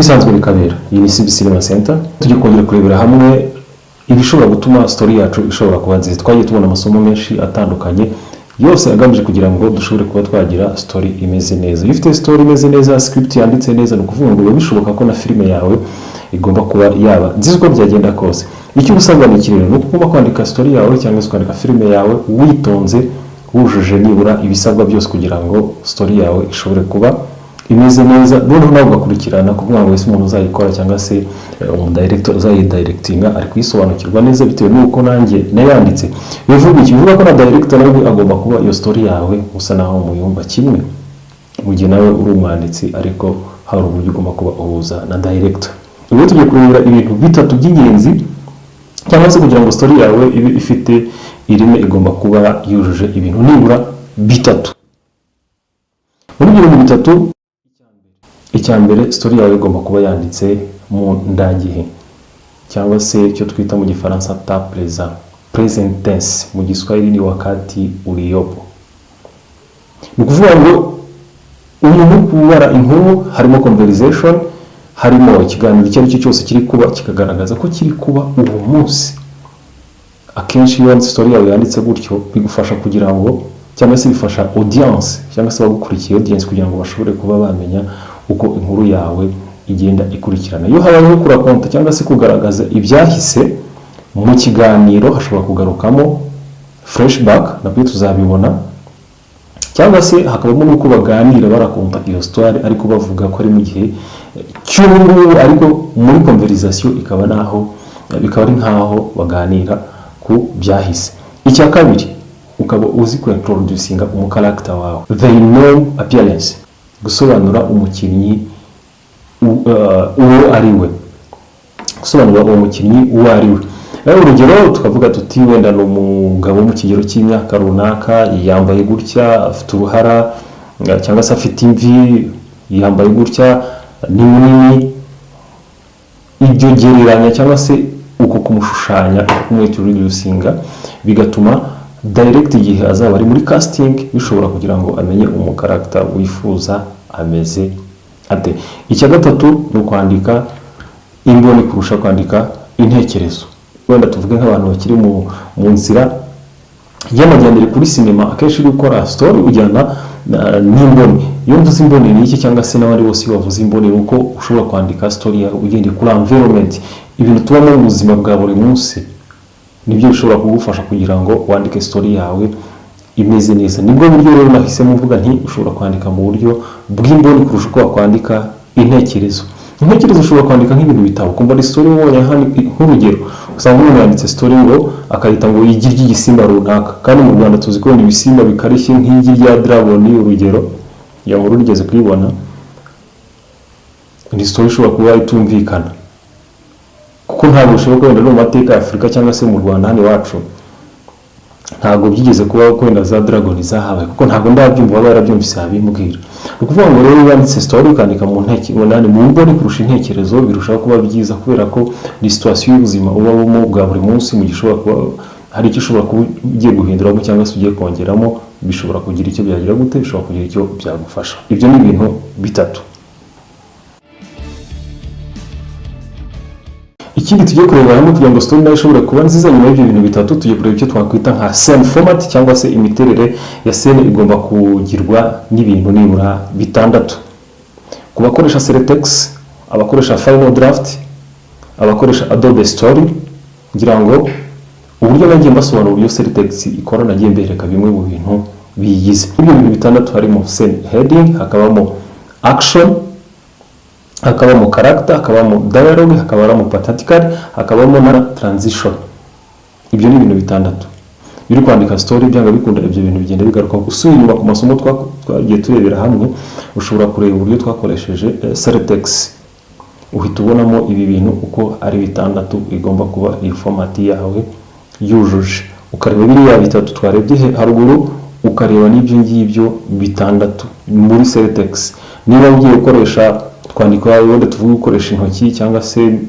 Nk'ibisanzwe bikabera, iyi ni CB Cinema Center. Tujye kongera kurebera hamwe ibishobora gutuma story yacu ishobora kuba nziza. Twagiye tubona amasomo menshi atandukanye, yose agamije kugira ngo dushobore kuba twagira story imeze neza. Iyo ufite story imeze neza, script yanditse neza, ni ukuvuga ngo biba bishoboka ko na filime yawe igomba kuba yaba nziza uko byagenda kose. Icyo uba usabwa ni iki rero? Ni uko ugomba kwandika story yawe cyangwa se kwandika filime yawe witonze, wujuje nibura ibisabwa byose kugira ngo story yawe ishobore kuba imeze neza. Noneho nawe ugakurikirana kuvuga ngo ese umuntu uzayikora cyangwa se umudirector uzayidirectinga ari kuyisobanukirwa neza bitewe n'uko nanjye nayanditse. Bivuga iki? Bivuga ko na director nawe agomba kuba iyo story yawe usa naho muyumva kimwe, mu gihe nawe uri umwanditsi, ariko hari uburyo ugomba kuba uhuza na director. Ubu tugiye kurebera ibintu bitatu by'ingenzi, cyangwa se kugira ngo story yawe ibe ifite ireme igomba kuba yujuje ibintu nibura bitatu. Muri ibyo bintu bitatu, icya mbere, story yawe igomba kuba yanditse mu ndangihe, cyangwa se icyo twita mu Gifaransa temps présent, present tense, mu Giswahili ni wakati uliopo. Ni ukuvuga ngo umuntu uri kubara inkuru harimo conversation, harimo ikiganiro icyo ari cyo cyose kiri kuba, kikagaragaza ko kiri kuba uwo munsi. Akenshi iyo story yawe yanditse gutyo, bigufasha kugira ngo, cyangwa se bifasha audience, cyangwa se abagukurikiye, audience, kugira ngo bashobore kuba bamenya uko inkuru yawe igenda ikurikirana. Iyo habayeho kurakonta cyangwa se kugaragaza ibyahise mu kiganiro, hashobora kugarukamo flashback, nabyo tuzabibona, cyangwa se hakabamo n'uko baganira barakonta iyo story, ariko bavuga ko ari mu gihe cy'ubu ngubu, ariko muri conversation ikaba naho bikaba ari nkaho baganira ku byahise. Icya kabiri, ukaba uzi ku introducinga umucharacter wawe, they know appearance, gusobanura umukinnyi uwo ari we, gusobanura uwo mukinnyi uwo ari we. Urugero tukavuga tuti wenda ni umugabo mu kigero cy'imyaka runaka, yambaye gutya, afite uruhara, cyangwa se afite imvi, yambaye gutya, ni munini. Ibyo gereranya cyangwa se uko kumushushanya, uko kumwintroducinga, bigatuma director igihe azaba ari muri casting bishobora kugira ngo amenye umucharacter wifuza ameze ate. Icya gatatu ni ukwandika imboni kurusha kwandika intekerezo. Wenda tuvuge nk'abantu bakiri mu nzira y'amajyambere kuri sinema, akenshi uri gukora story ujyana n'imboni. Iyo mvuze imboni ni iki? Cyangwa se n'abandi bose iyo bavuze imboni, ni uko ushobora kwandika story yawe ugendeye kuri environment, ibintu tubamo mu buzima bwa buri munsi, nibyo bishobora kugufasha kugira ngo wandike story yawe imeze neza. Nibwo buryo rero nahisemo mvuga nti ushobora kwandika mu buryo bw'imboni kurusha uko wakwandika intekerezo. Intekerezo ushobora kwandika nk'ibintu bitabo, ukumva ari story ubonye hano. Nk'urugero, usanga umuntu yanditse story ngo akayita ngo igi ry'igisimba runaka, kandi mu Rwanda tuzi ko wenda ibisimba bikarishye nk'igi rya dragon. Urugero, iyo nkuru rigeze kuyibona, ni story ishobora kuba itumvikana, kuko ntabwo bishoboka wenda no mu mateka ya Afurika cyangwa se mu Rwanda hano iwacu ntabwo byigeze kubaho ko wenda za dragon zahabaye, kuko ntabwo ndabyumva, baba barabyumvise babimbwira. Ni ukuvuga ngo rero iyo wanditse story ukandika mu nteke munani mu mboni kurusha intekerezo, birushaho kuba byiza, kubera ko ni situation y'ubuzima ubamo bwa buri munsi. Mu gihe ushobora kuba hari icyo ushobora kuba ugiye guhinduramo cyangwa se ugiye kongeramo, bishobora kugira icyo byagira gute, bishobora kugira icyo byagufasha. Ibyo ni ibintu bitatu. Ikindi tugiye kurebera hamwe kugira ngo story nayo ishobore kuba nziza, nyuma y'ibyo bintu bitatu, tugiye kureba icyo twakwita nka scene format, cyangwa se imiterere ya scene igomba kugirwa n'ibintu nibura bitandatu. Ku bakoresha Celtx, abakoresha Final Draft, abakoresha Adobe Story, ngira ngo uburyo nagiye mbasobanura uburyo Celtx ikora, nagiye mbereka bimwe mu bintu biyigize. Ibyo bintu bitandatu harimo scene heading, hakabamo action, hakabamo character, hakabamo dialogue, hakabamo pathetical, hakabamo na transition. Ibyo ni ibintu bitandatu biri kwandika story. Byanga bikunda ibyo bintu bigenda bigaruka. Usubiye inyuma ku masomo twagiye turebera hamwe, ushobora kureba uburyo twakoresheje Celtx, uhita ubonamo ibi bintu uko ari bitandatu igomba kuba iyi format yawe yujuje. Ukareba biriya bitatu twarebye haruguru, ukareba n'ibyo ngibyo bitandatu muri Celtx. Niba ugiye gukoresha kwandika, wenda tuvuge ukoresha intoki, cyangwa se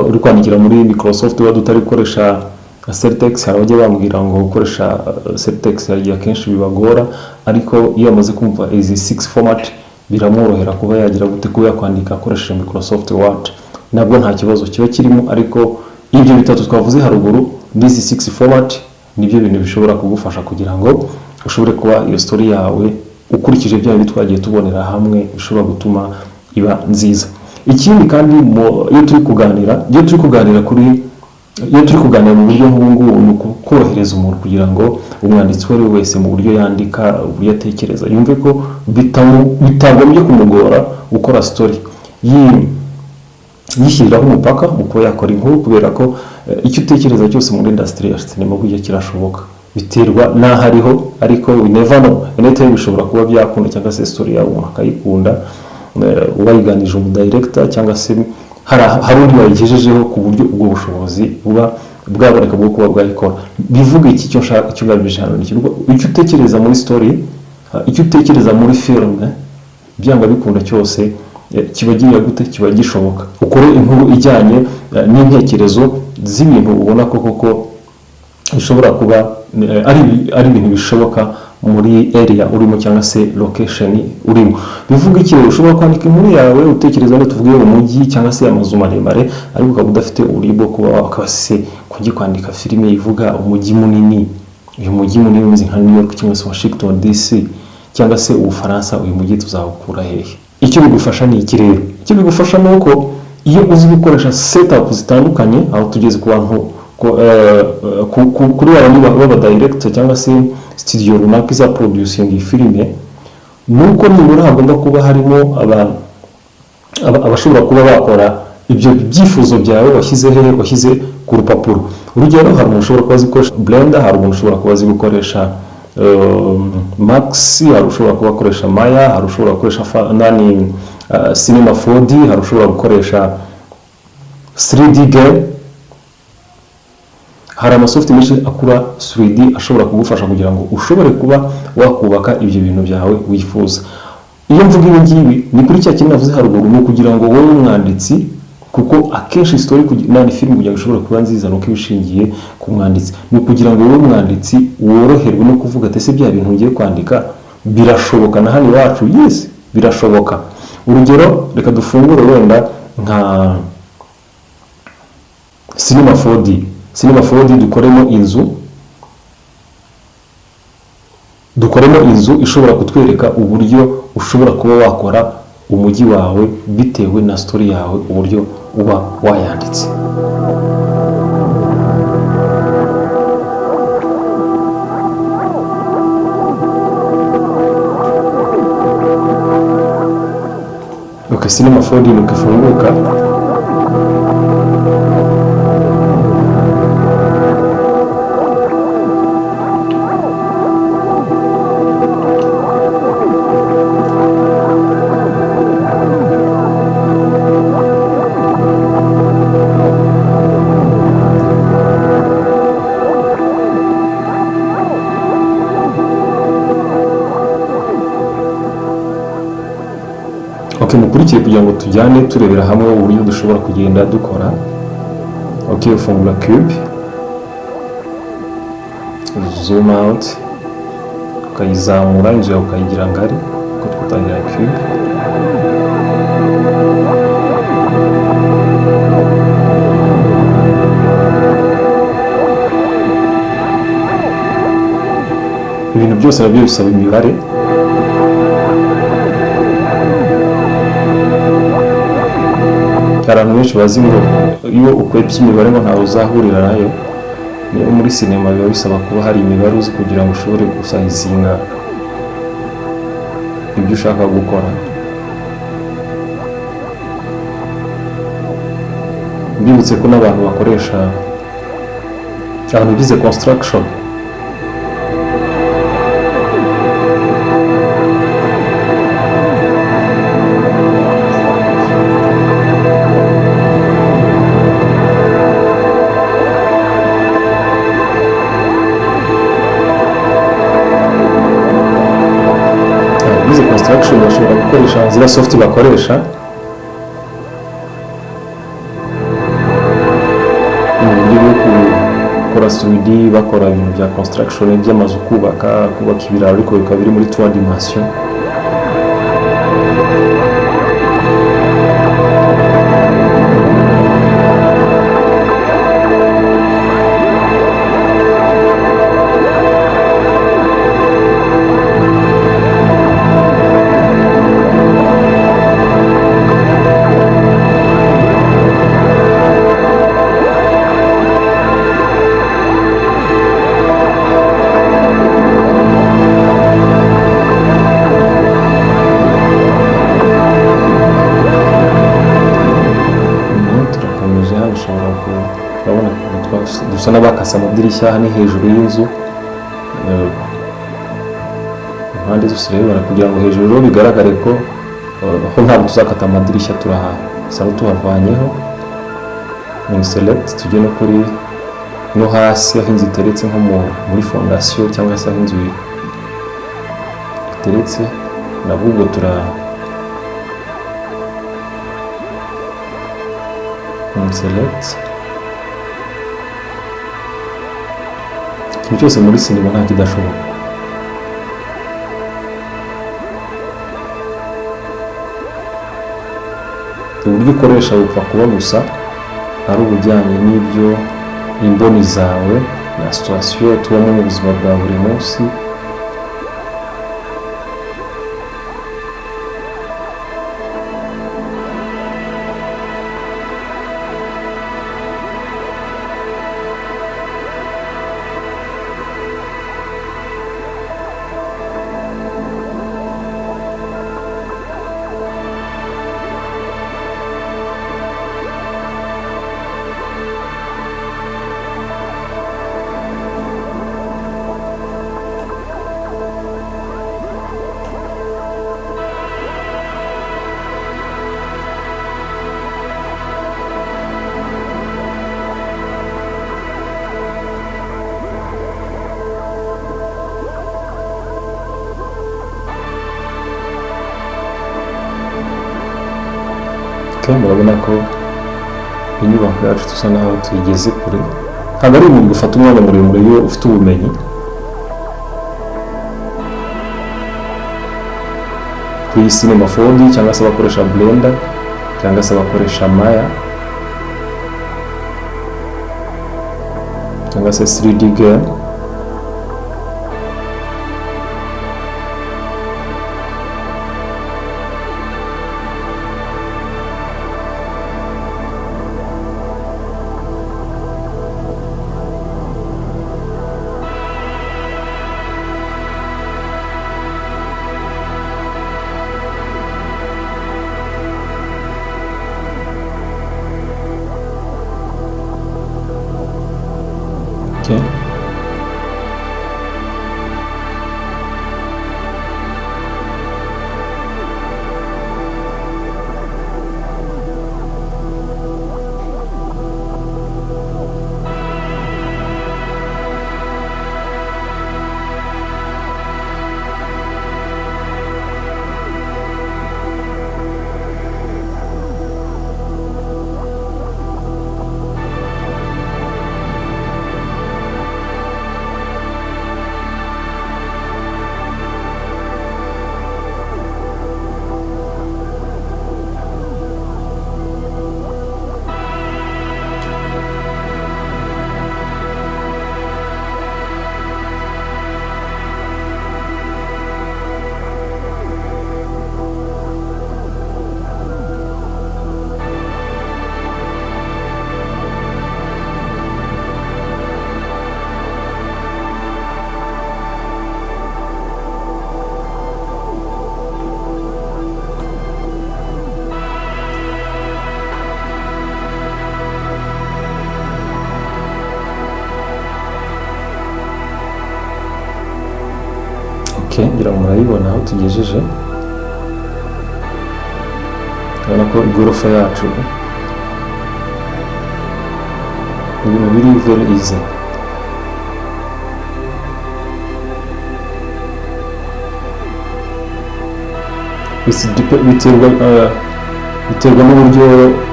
uri kwandikira muri Microsoft Word utari gukoresha Celtx, hari abajya bambwira ngo gukoresha Celtx hari igihe akenshi bibagora, ariko iyo bamaze kumva izi six format. Biramworohera kuba yagira gute, kuba yakwandika akoresheje Microsoft Word, nabwo nta kibazo kiba kirimo. Ariko ibyo bitatu twavuze haruguru n'izi six format nibyo bintu bishobora kugufasha kugira ngo ushobore kuba iyo story yawe, ukurikije bya bindi twagiye tubonera hamwe, bishobora gutuma iba nziza. Ikindi kandi, iyo turi kuganira mu buryo nk'ubu ngubu, ni ukorohereza umuntu kugira ngo umwanditsi uwo ari we wese, mu buryo yandika, uburyo atekereza, yumve ko bitagombye kumugora gukora story, yishyiriraho umupaka mu kuba yakora inkuru, kubera ko icyo utekereza cyose muri industry ya sinema burya kirashoboka. Biterwa n'aho ariho, ariko we never know, anytime bishobora kuba byakunda, cyangwa se story yawe umuntu akayikunda, wayiganije umudirector, cyangwa se hari undi wayigejejeho, ku buryo ubwo bushobozi buba bwaboneka bwo kuba bwayikora. Bivuga iki? Icyo nshaka, icyo ngamije hano ni iki? Icyo utekereza muri story, icyo utekereza muri filime, byanga bikunda cyose kiba gira gute, kiba gishoboka. Ukore inkuru ijyanye n'intekerezo z'ibintu ubona ko koko bishobora kuba ari ibintu bishoboka muri area urimo cyangwa se location urimo. Bivuga iki rero? Ushobora kwandika inkuru yawe utekereza ngo tuvuge umujyi cyangwa se amazu maremare, ariko ukaba udafite uburyo bwo kuba wakaba se kujya kwandika filime ivuga umujyi munini, uyu mujyi munini umeze nka New York cyangwa se Washington DC cyangwa se Ubufaransa, uyu mujyi tuzawukura hehe? Icyo bigufasha ni iki rero? Icyo bigufasha ni uko iyo uzi gukoresha setup zitandukanye, aho tugeze ku bantu kuri ba bandi baba director cyangwa se studio runaka iza producing iyi filime, ni uko nibura hagomba kuba harimo abashobora kuba bakora ibyo byifuzo byawe washyize hehe, washyize ku rupapuro. Urugero, hari umuntu ushobora kuba azi gukoresha Blender, hari umuntu ushobora kuba azi gukoresha Max, hari ushobora kuba akoresha Maya, hari ushobora gukoresha nani, Cinema 4D, hari ushobora gukoresha 3D game. Hari amasoft menshi akura 3D ashobora kugufasha kugira ngo ushobore kuba wakubaka ibyo bintu byawe wifuza. Iyo mvuga ibi ngibi, ni kuri cya kintu navuze haruguru, ni ukugira ngo wowe umwanditsi, kuko akenshi story nani, filime kugira ngo ishobore kuba nziza nuko iba ishingiye ku mwanditsi, ni ukugira ngo wowe umwanditsi woroherwe no kuvuga ati: "Ese bya bintu ngiye kwandika birashoboka na hano iwacu?" Yes, birashoboka. Urugero, reka dufungure wenda nka Cinema 4D, Cinema 4D dukoremo inzu ishobora kutwereka uburyo ushobora kuba wakora umujyi wawe bitewe na story yawe, uburyo uba wayanditse. Ok, Cinema 4D nuko ifunguka. Ok, mukurikire kugira ngo tujyane turebera hamwe uburyo dushobora kugenda dukora. Ok, ufungura cube, zoom out, ukayizamura inzu yawe ukayigira ngari, uko twatangira cube. Ibintu byose nabyo bisaba imibare. Hari abantu benshi bazi ngo iyo ukwepye imibare ngo ntawe uzahurira nayo. Niyo muri sinema biba bisaba kuba hari imibare uzi kugira ngo ushobore gusizinga ibyo ushaka gukora. Mbibutse ko n'abantu bakoresha, abantu bize construction, bize construction bashobora gukoresha ziriya soft bakoresha mu buryo bwo gukora 3D, bakora ibintu bya construction by'amazu, kubaka ibiraro, ariko bikaba biri muri trois dimensions. Dusa n'abakase amadirishya hano hejuru y'inzu, impande zose urabibona, kugira ngo hejuru rero bigaragare ko ho ntabwo tuzakata amadirishya, turahasa tuhavanyeho. Ni select, tujye no kuri no hasi aho inzu iteretse, nko muri fondasiyo cyangwa se aho inzu iteretse, nabwo ubwo tura select. Ikintu cyose muri sinema nta kidashoboka. Uburyo ukoresha bupfa kuba gusa ari ubujyanye n'ibyo imboni zawe na situation tubamo mu buzima bwa buri munsi. Okay, murabona ko inyubako yacu dusa naho tuyigeze kure. Ntabwo ari ibintu bifata umwanya muremure iyo ufite ubumenyi kuri Cinema 4D, cyangwa se abakoresha Blender, cyangwa se abakoresha Maya, cyangwa se 3D game. Okay. Okay, ngira ngo murayibona aho tugejeje. Urabona ko igorofa yacu, ibintu biri very easy. Biterwa n'uburyo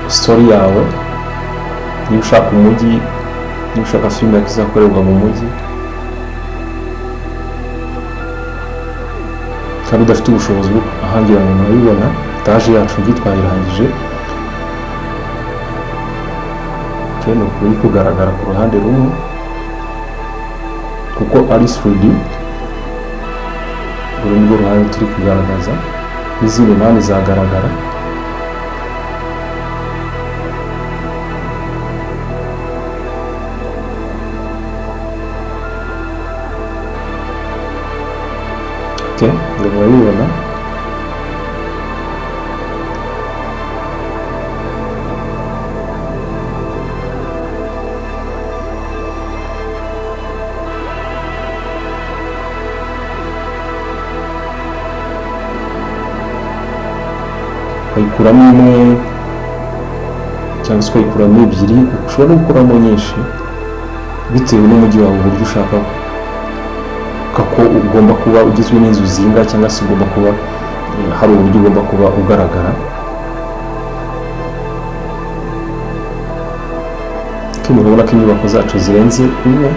story yawe, niba ushaka umujyi, niba ushaka filime izakorerwa mu mujyi kandi udafite ubushobozi bwo ahangira ngo murabibona, etaje yacu twayirangije. Okay, ni ukuri kugaragara ku ruhande rumwe kuko ari 3D. Uru ni rwo ruhande turi kugaragaza, n'izindi mpande zagaragara. Okay, ngo murabibona. Ukayikuramo imwe cyangwa se ukayikuramo ebyiri, ushobora no gukuramo nyinshi bitewe n'umujyi wawe, uburyo ushaka ko ugomba kuba ugizwe n'inzu zinga, cyangwa se ugomba kuba hari uburyo ugomba kuba ugaragara. Murabona ko inyubako zacu zirenze imwe.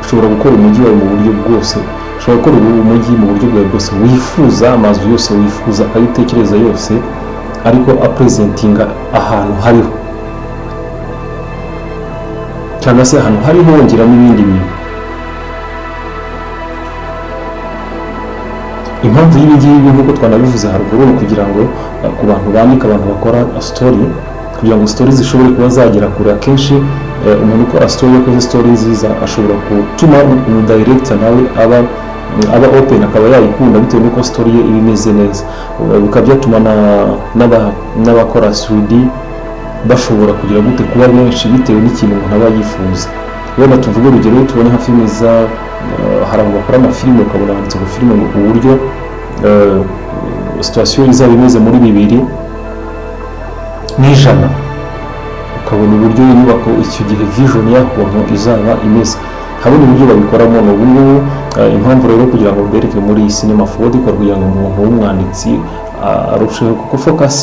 Ushobora gukora umujyi wawe mu buryo bwose, ushobora gukora umujyi mu buryo bwawe bwose wifuza, amazu yose wifuza, ayo utekereza yose, ariko apresentinga ahantu hariho, cyangwa se ahantu hariho wongeramo ibindi bintu. Impamvu y'ibi ngibi, nk'uko twanabivuze haruguru, ni ukugira ngo ku bantu bandika, abantu bakora story, kugira ngo story zishobore kuba zagera kure. Akenshi umuntu ukora story, yakoze story nziza, ashobora gutuma umudirector nawe aba open, akaba yayikunda bitewe n'uko story ye iba imeze neza. Bikaba byatuma n'abakora 3D bashobora kugira gute, kuba benshi bitewe n'ikintu umuntu aba yifuza. Wenda tuvuge urugero, tubona nka filime za hari abantu bakora amafilime, ukabona handitse ngo filime, ngo uburyo situation izaba imeze muri 2100, ukabona uburyo inyubako icyo gihe, vision y'akuntu izaba imeze, habona uburyo babikoramo. Ni ubu ngubu. Impamvu rero kugira ngo mbereke muri Cinema 4D, kugira ngo umuntu w'umwanditsi arusheho, kuko focus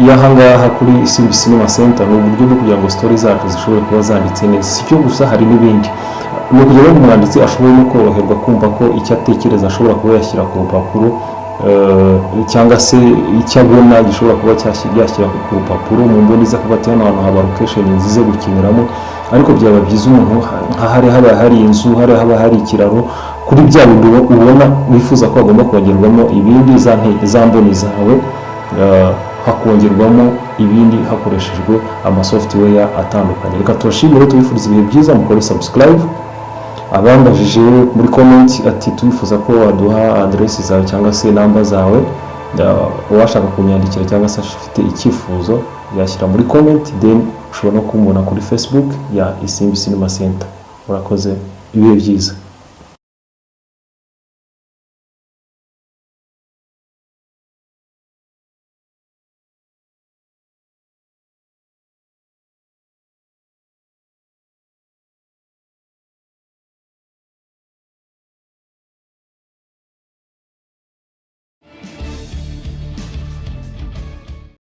y'ahangaha kuri Isimbi Cinema Center ni uburyo bwo kugira ngo story zacu zishobore kuba zanditse neza. Si cyo gusa, hari n'ibindi. Ni ukugira ngo umwanditsi ashobore no koroherwa kumva ko icyo atekereza ashobora kuba yashyira ku rupapuro, cyangwa se icyo abona gishobora kuba yashyira ku rupapuro mu mboni ze, akavuga ati: "Hano hantu haba location nziza yo gukiniramo, ariko byaba byiza umuntu nka hari haba hari inzu, hari haba hari ikiraro." Kuri bya bindi ubona wifuza ko hagomba kongerwamo ibindi, za mboni zawe, hakongerwamo ibindi hakoreshejwe amasoftware atandukanye. Reka tubashimire, tubifuriza ibihe byiza, mukore subscribe. Abambajije muri comment ati: "Twifuza ko waduha aderesi zawe cyangwa se namba zawe," uwashaka kunyandikira cyangwa se afite icyifuzo yashyira muri comment, then ushobora no kumbona kuri Facebook ya Isimbi Cinema Center. Murakoze, ibihe byiza.